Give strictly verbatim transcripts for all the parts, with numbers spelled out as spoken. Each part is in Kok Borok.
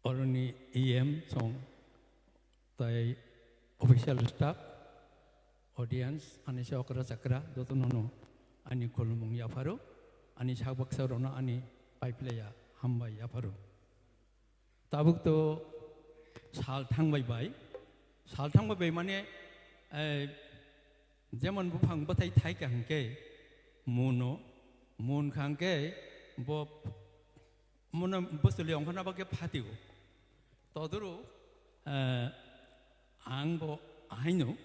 Oroni E M song, tai official staff, audience, ani se okra chakra, jotono no ani khulumung yapharo, ani sak baksa rono ani paiplaya hambai yapharo. Tabuk to sal thangbai bai, sal thangbai bai mane, eh, jemon buphang bwthai thaika hwnkhe muno, mun kha hwnkhe bo Mona bosoli ongkhorna bagwi phatio. Todoro, eh, ang bo ahaino,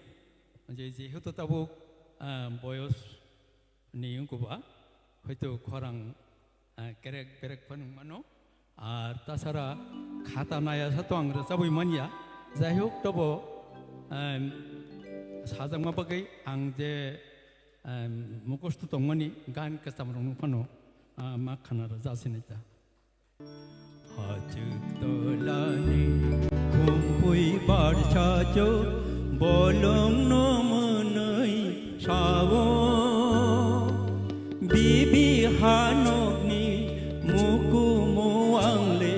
je, jehetu tabuk, eh, boyos ni wngkukba, hoito khorang, eh, kerek berek phano wngmano. Ar tasara khata naya sa to ang rwchabwi manya. Jai hok, tobo, em, sajakma bagwi ang je, em, mukhosto tongmani gan kwcham rokno phano, ah, ma khana rwja sinai ta. Hachwk tolani khumpui barsa chwk bolongno mwnwi sao. Bibi hanokni mukumu angle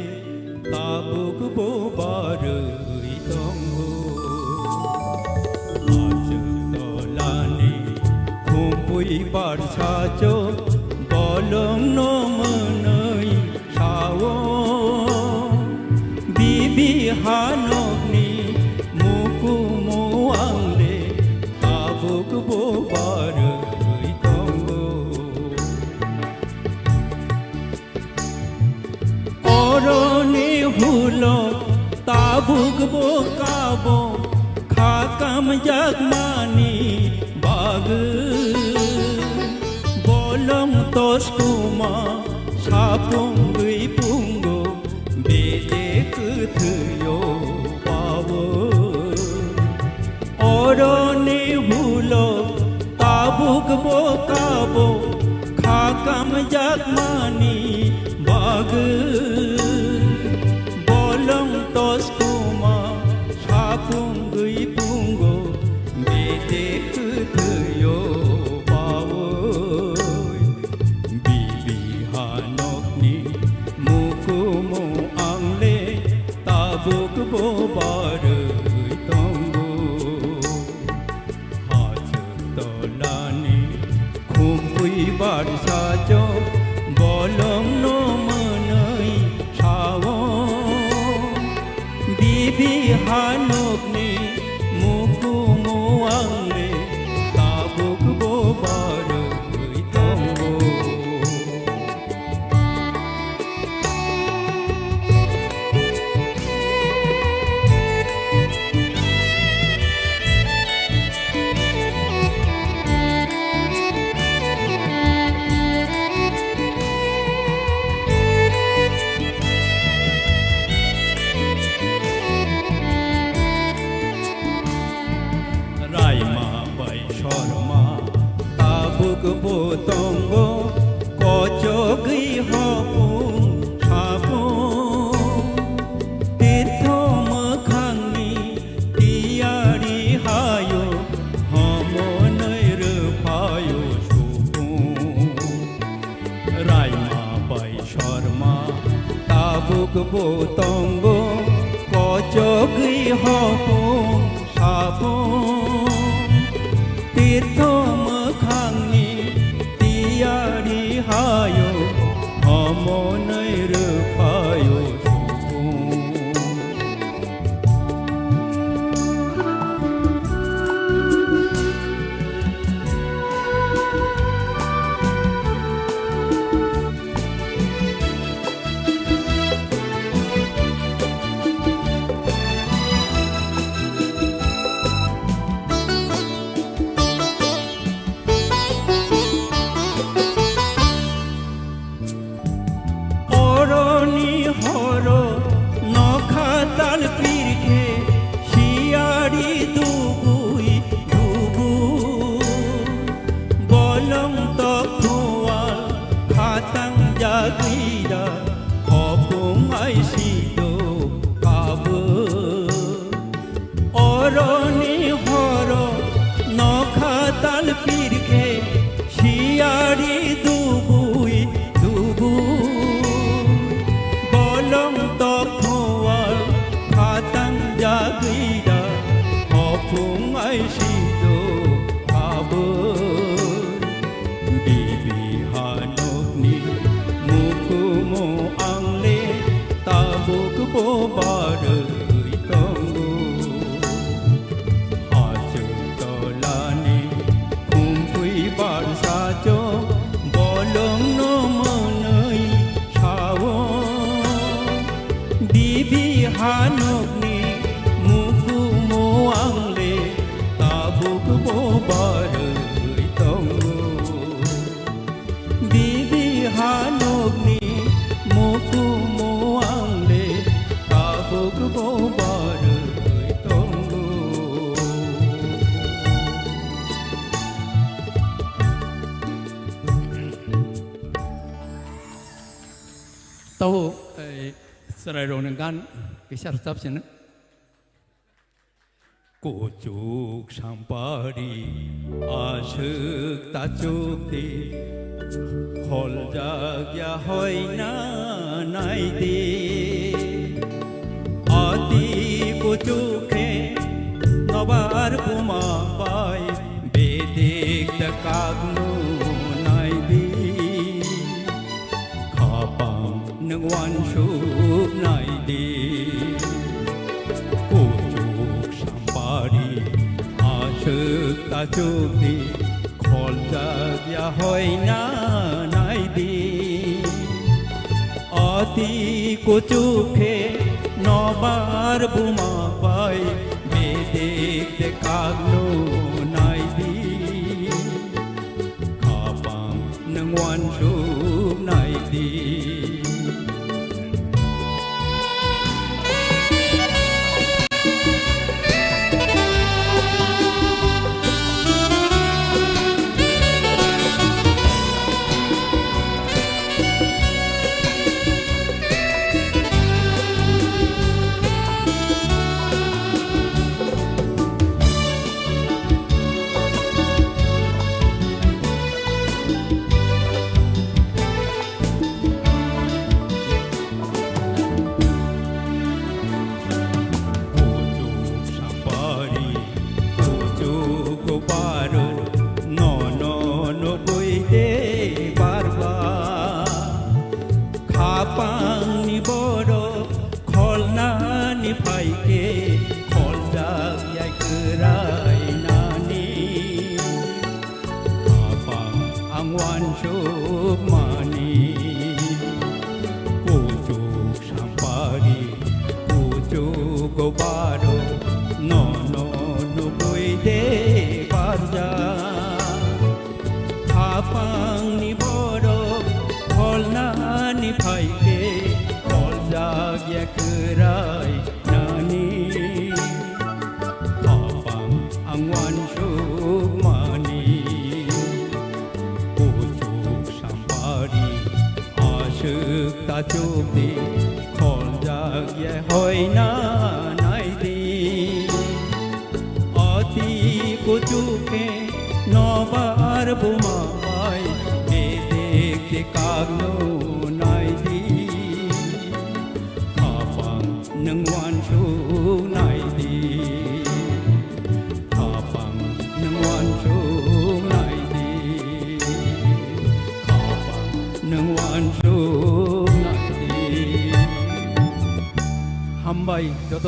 tabukbo barwi tongo. Hachwk tolani khumpui barsa chwk bolongno mwnwi sao. Bibi hanokni mukumu angle tabukbo barwi tongo. Oroni hulo tabukbo kabo kha kamjakmani bagwi. Bolong toskuma sapungwi pungo bede kwthwio pawo. Oroni hulo tabukbo kabo kha kamjakmani bagwi. Bolong toskuma sapungwi pungo bede kwthwio pawo. Bibi hanokni mukumu angle tabukbo barwi tongo. Hachwk tolani khumpui barsa chwk bolongno mwnwi sao. Bibi hanokni mukumu angle tabukbo barwi tongo. Raima bai Sorma tabukbo tongo, kochogwi hopung sapung. Tirtho mwkhangni tiyari hayo, homonwi rwphaio supung. Raima bai Sorma tabukbo tongo, kochogwi hopung sapung. Tirtho mwkhangni tiyari hayo, homonwi rwphaio supung. Tabukbo barwi tongo. Hachwk tolani khumtwi barsa chwng bolongno mwnwi sao. Bibi hanokni mukumu angle tabukbo barwi tongo. Bibi hanokni mukumu angle tabukbo barwi tongo. Tabuk, eh, chwrairokni gan kisa rwchap sino. Kuchuk sampari aswk tachuk di, kholjak ya hoina nai di. Ati kuchuk khe nobar buma bai bedik da kagnu nai di. Khapang nwng uansuk nai di. Kuchuk sampari aswk tachuk di, kholjak ya hoina nai di. Ati kuchuk khe nobar buma bai bedik de kagnu nai di. Khapang nwng uansuk nai di. Kuchuk sampari, kuchuk baro, nono nugwi de barba. Khapangni borok kholnani phaikhe, kholjak yai kwrainani. Khapang ang uansukmani, kuchuk sampari, kuchuk baro, nono nugwi de barja. Khapangni borok kholnani phaikhe, kholjak ya kwrai nani. Khapang ang uansukmani, kuchuk sampari aswk tachuk di, kholjak ya hoina nai di. Ati kuchuk khe nobar buma bai bedik de kagnu nai di. Khapang nwng uansuk nai di. Khapang nwng uansuk nai di. Khapang nwng uansuk nai di. Hambai joto.